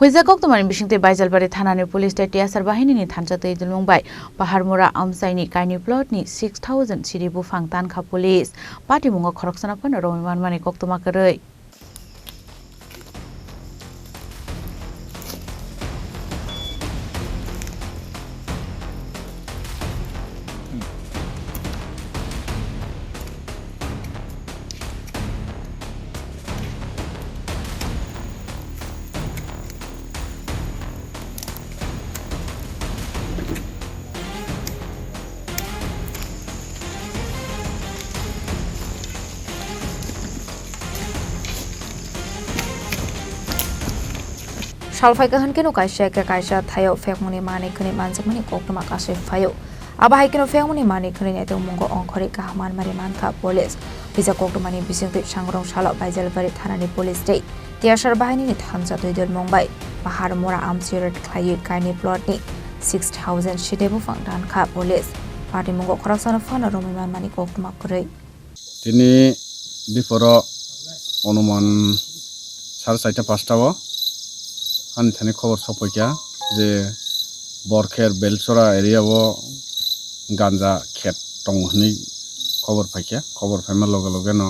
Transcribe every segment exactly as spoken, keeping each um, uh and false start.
Huijak koktwmani bisingtwi Baijalbari thanani police tei T S R bahinini thansa twi dulmung bai Paharmura amchaini kaini plot ni six thousand siri buphang tankha police. Patimungo khoroksano phano romwi manmani koktwma kwrwi. Sal phaikha hwnkhe no kaisa khe kaisa thaio phekmani manwi khwnwi manjakmani koktwma kasui phaio. Abo hai kheno phekmani manwi khwnwi naitokmungo ongkhorwi kaham manmari mankha police. Hwija koktwmani bisingtwi sangrong salo Baijalbari thanani police tei T S R bahinini thansa twi dulmung bai Paharmura amchaio raid khlaiwi kaini plot ni six thousand side buphang tankha police. Patimungo khoroksano phano romwi manmani koktwma kwrwi. Tini diporo onuman sare charta pasta o ani thani khobor sokphaikha je Borkher Belchora area o ganja khet tongo hwnwi khobor phaikha. Khobor phaima loge loge no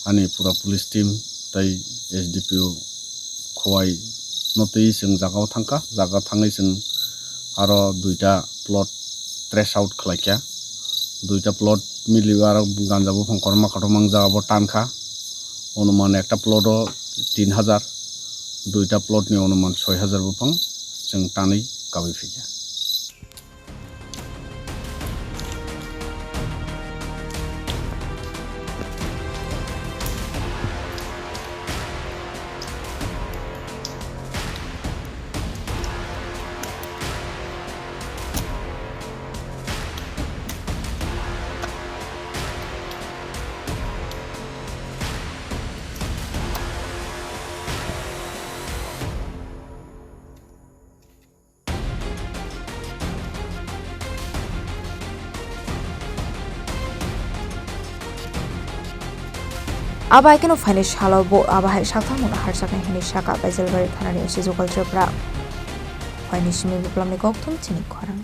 ani pura police team tei S D P O Khowai no twi chwng jaga o thangkha. Jaga thangwi chwng aro duita plot trace out khlaikha. Duita plot miliwi aro ganja buphang kotorma kotorma wng jaga bo tankha. Onuman ekta plot o tin hajar, duita plot ni onuman soi hajar buphang chwng tanwi kabwi phaikha. Abo hai kheno phainai salo bo abo hai sakthangmano harjaknai hwnwi sakha Baijalbari thanani O C Jugal Tripura. Phaini simi buplamni kokthum chini khorang.